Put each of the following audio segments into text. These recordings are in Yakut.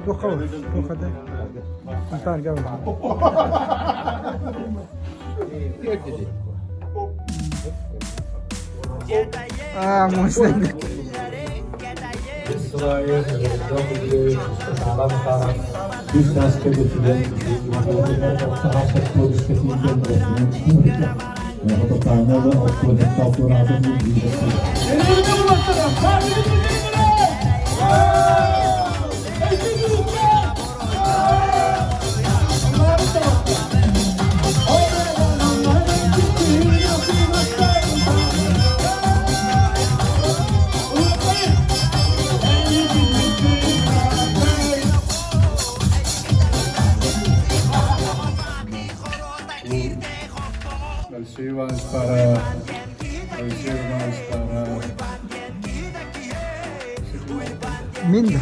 Туохха туохха да? Сунтаарга Аа, муостан. Алексей Иванович пара, Алексей Иванович пара. Мин да.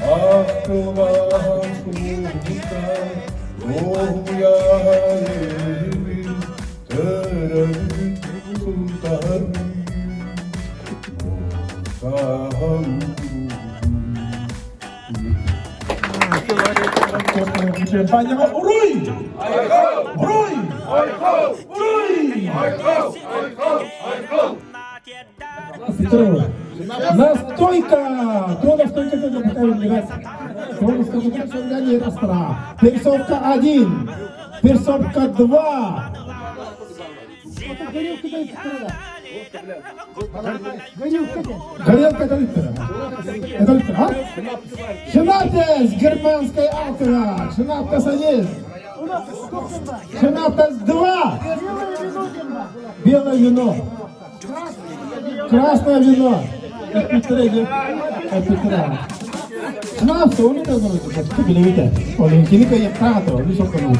Ахтылаан сулуһута, Оһуйаан эһибин, төрөбүт сунтарбын, Уруй! Уруй! Уруй! Настойка! Настойка Перцовка один, перцовка два. Горелка это литра. Это литра, а? Шинатес германской автора. Шинатес один. Шинатес два. Белое вино. Красное вино. Эпитрелли. Шнапс, он это билебите. Ол кини кыйыктаах ол сокконуут.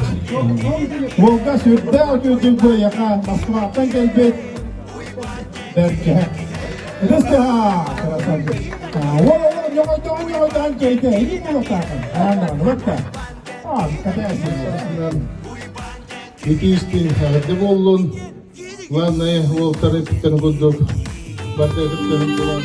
Волга сүрдээх үтүөтүн яха Москваттан кэлбит бэркэ. Ытыстыха, красавчик. Ол ол ньоҕойдоҕун ньоҕойдоон кейте, илиин олохтаахын. Ааннаҕын, вот А, катайся. Итиистин эҕэрдэ буоллун. Главное, уолтары питтэн курдук бардыгыттарын булан.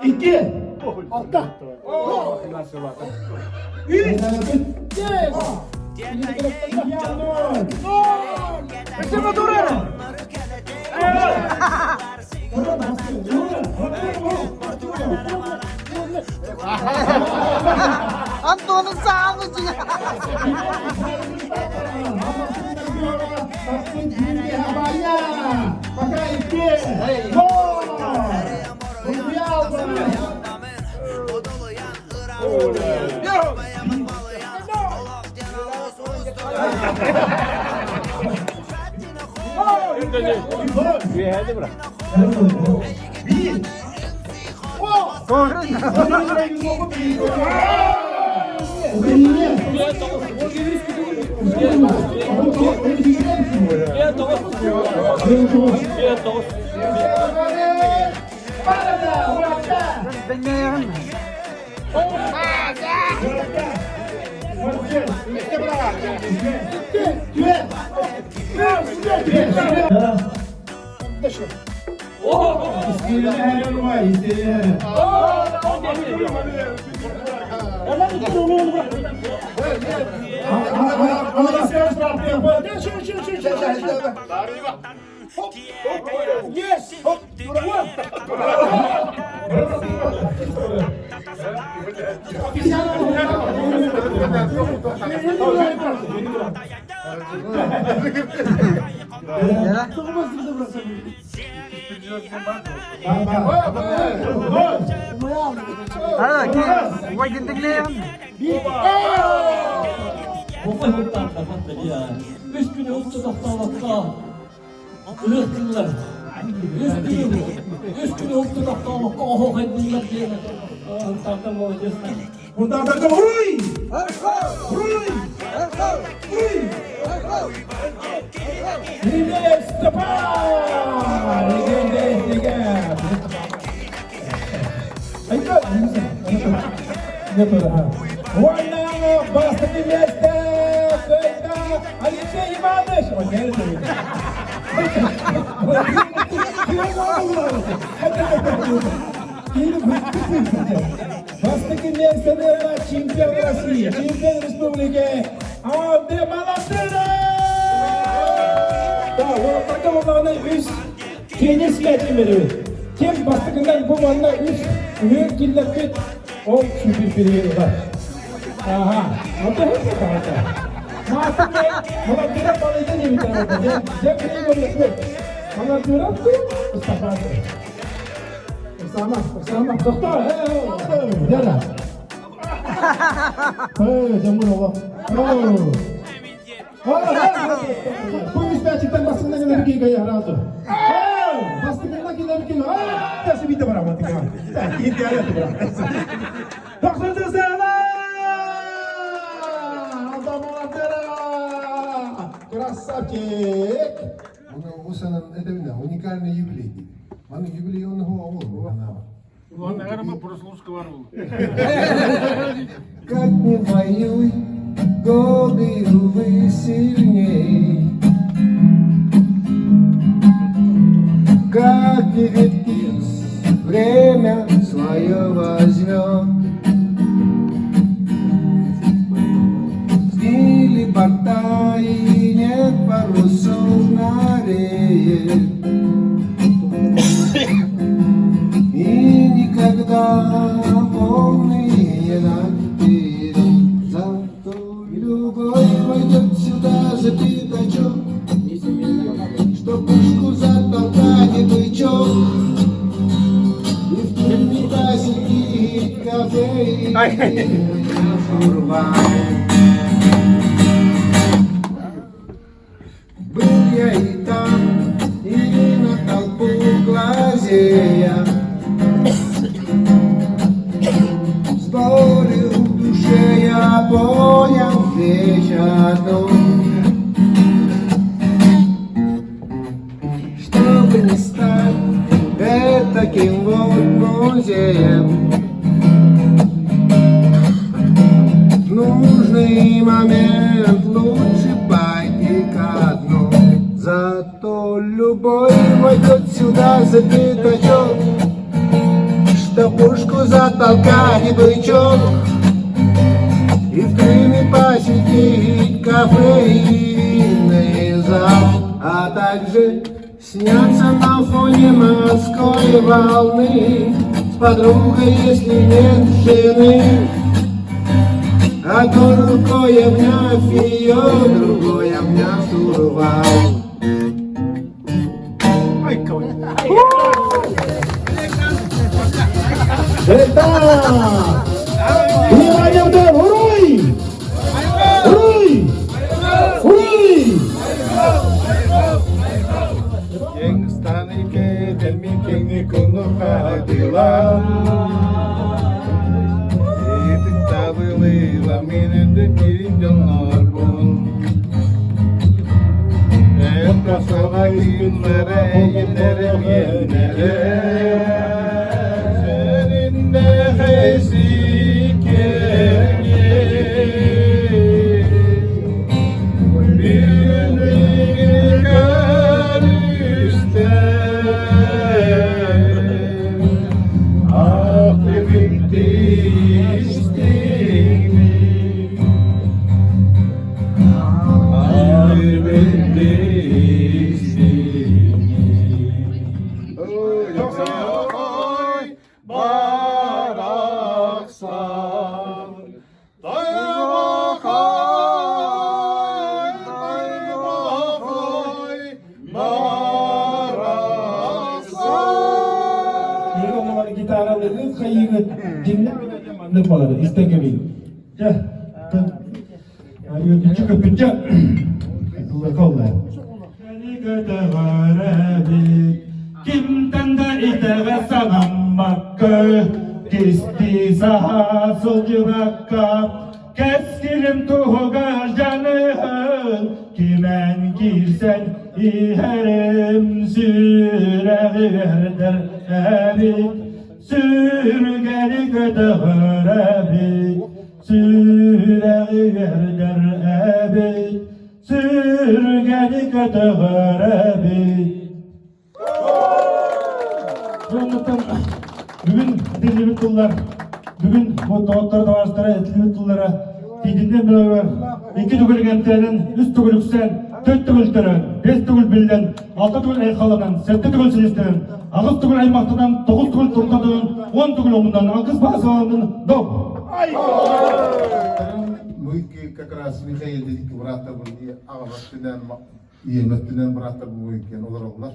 Икки. Алта. Үс. Антонun sağlıcı. Үс күн усту тохтообокко ырыаттылар. Үс күн үс күн усту тохтообокко оһуохайдылар диэн Антарда молодец. Мунтаардарга уруй! Уруй! Уруй! Привет, Степан! Легенда из легенд! Айда! Уонна бастакы миэстэ кыайда Алексей Иванович! Бастакы миэстэни ылла чемпион России, чемпион республики Андрей Малатыров! Да, уолаттарга буоллаҕына үс теннис мээчин беребит. Ким бастакынан бу манна үс үһүн киллэрбит, ол супер бириһин ылар. Ага, вот это это. Малатыров балайда диэбит. Дьэ, билигин Малатыров Ыстапаан. Оксана, Оксана, тохтоо, Яна. Эй, дьоммун оҕо. Пусть мячиктен бастыгынан кэлэр киһи сразу. Бастыгынан кэлэр киһи. Тэси бите бара матыга. Идеально бара. Тохсунчу сана! Красавчик! Усанан этэбинэ уникальный юбилей диир. Маны юбилей онно ол Наверное, прослушка бар ол. Как не воюй, годы, увы, сильней. Как не ветвись, время свое возьмет. Сгнили борта и нет парусов на рее. И никогда волны не наберут. Зато любой войдет сюда за пятачок, что пушку затолкать и бычок. И в тюрьме посидит кафе и штурвал. Был я и там, и на толпу глазея. С болью в душе я понял вещь одну. Чтобы не стать таким вот музеем, в нужный момент лучше пойти ко дну. Зато любой войдет сюда за пятачок, что пушку затолкать бычок, и в Крыме посетить кафе и винный зал, а также сняться на фоне морской волны с подругой, если нет жены. Одной рукой обняв ее, другой обняв штурвал. Это! Внимание, удар! Уруй! Уруй! Уруй! Онно маны гитаралыгыт, хайыыгыт, дьиҥнээх ырыа маннык буолар, истэн кэбиһин. Дьэ, үөрдүччү көппүччэ ылларга оллайа. Кимтэн да итэҕэ санаммакка, кистии саһа сылдьыбакка, кэскилим туһугар дьаныһын, кимэн киирсэн иһэрим сүрэҕи үөрдэр эбит, сүргэни көтөҕөр эбит, сүрэҕи үөрдэр эбит, сүргэни көтөҕөр эбит. Оннуктан бүгүн этиллибит тыллар, бүгүн бу доҕоттор табаарыстара этиллибит тыллара тиитиннэн бөлөҕөр икки төгүл эмтээнэн, үс төгүл үксээн, төрт төгүл төрөөн, биэс төгүл биллэн, алта төгүл айхалланан, сэттэ төгүл силистэнэн, аҕыс төгүл аймахтанан, тоҕус төгүл туртатынан, 10 төгүл омуннан, алгыс баасаланан, доп! Мы как раз Михаил икки бырааттарбын аҕабар түнэн ийэм өттүнэн бырааттар буолуйкиэн олороллор.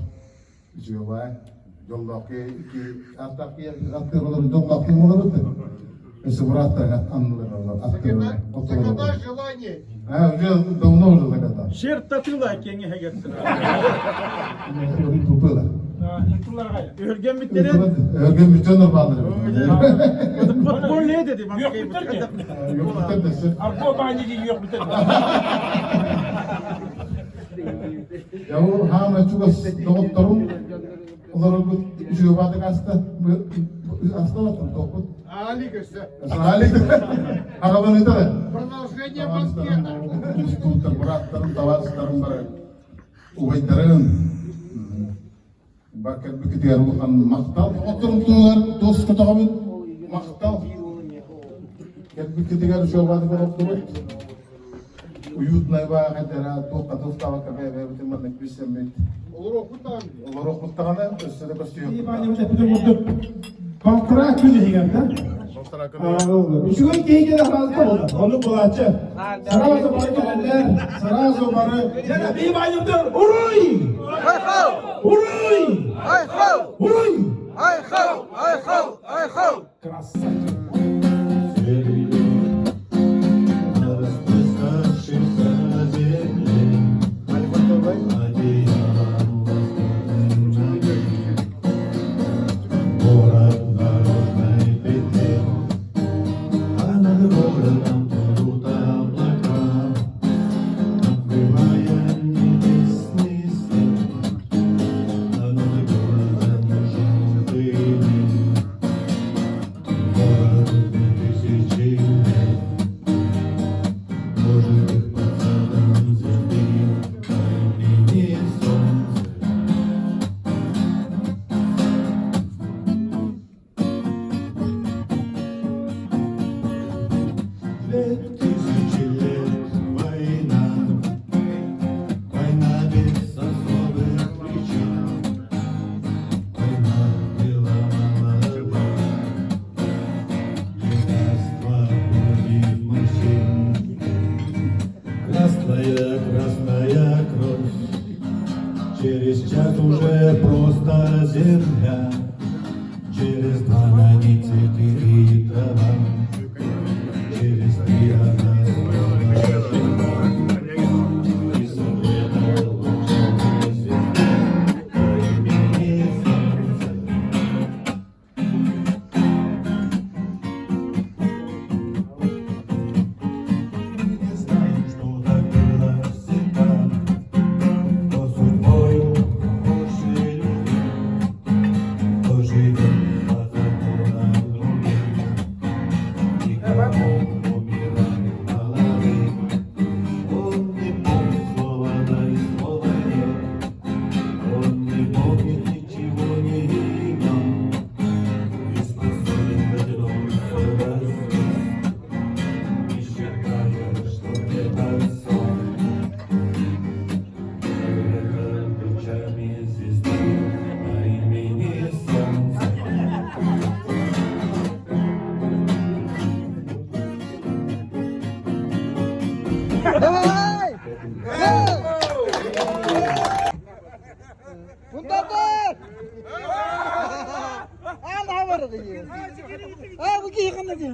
Үчүгэй дьоллоох ики аттаах аттыыр олору дьоллоох ким олорут. Өссө бырааттар аннылар аттыыр. Загадай желание. А, уже давно уже загадал. Шер татыла кеңеһегер. Тупыла. Өргөн бүттере. Өргөн бүтөн нормально. Подполье деди. Yok biter ki. Yok biter de. Арко бааньыги yok biter. Я ол хаама чугас доҕотторум олорорбут үчүгэй баатык аста астабаттым тоқпут. Алик өссө. Алик аҕабын ыытар. Продолжение банкета. Устууттар, бырааттарым, табаарыстарым бар. Убайдарым. Бар кэлбиккитигэр улахан махтал. Доҕотторум туһугар туос көтөҕөбүн. Махтал. Кэлбиккитигэр үчүгэй баатык олордубут. Уютнай бааҕа дара туохха туохтаабакка бэйэ-бэйэбитин маннык билсэммит. Олоруохпут даҕаны. Олоруохпут даҕаны, өссө да көрсүөхпүт. Балтараа күн иһигэр да? Үчүгэй киһи кэлэ хаалта буолар. Ону булааччы. Сразу бары кэлэллэр, сразу бары. Жана бейбайымдар уруй! Айхал! Уруй! Айхал! Уруй! Айхал! Айхал! Айхал! Красавчик! Расплескавшись на земле, одеялом лоскутным накрыт. Город в дорожной петле, а над городом плывут облака, открывая небесный свет, а над городом желтый дым. Городу 2000 лет. Может, их под садом звезды по имени Солнце. 2000 лет война, война без особых причин. Война была молода, лекарства против морщин. Красная, красная кровь, через час уже просто земля, через два на ней цветы и трава, через три она снова жива. И света лучами звезды по имени Солнце. Мы не знаем, что так было всегда, то судьбою больше любви, то А, бу киһи ханна дии?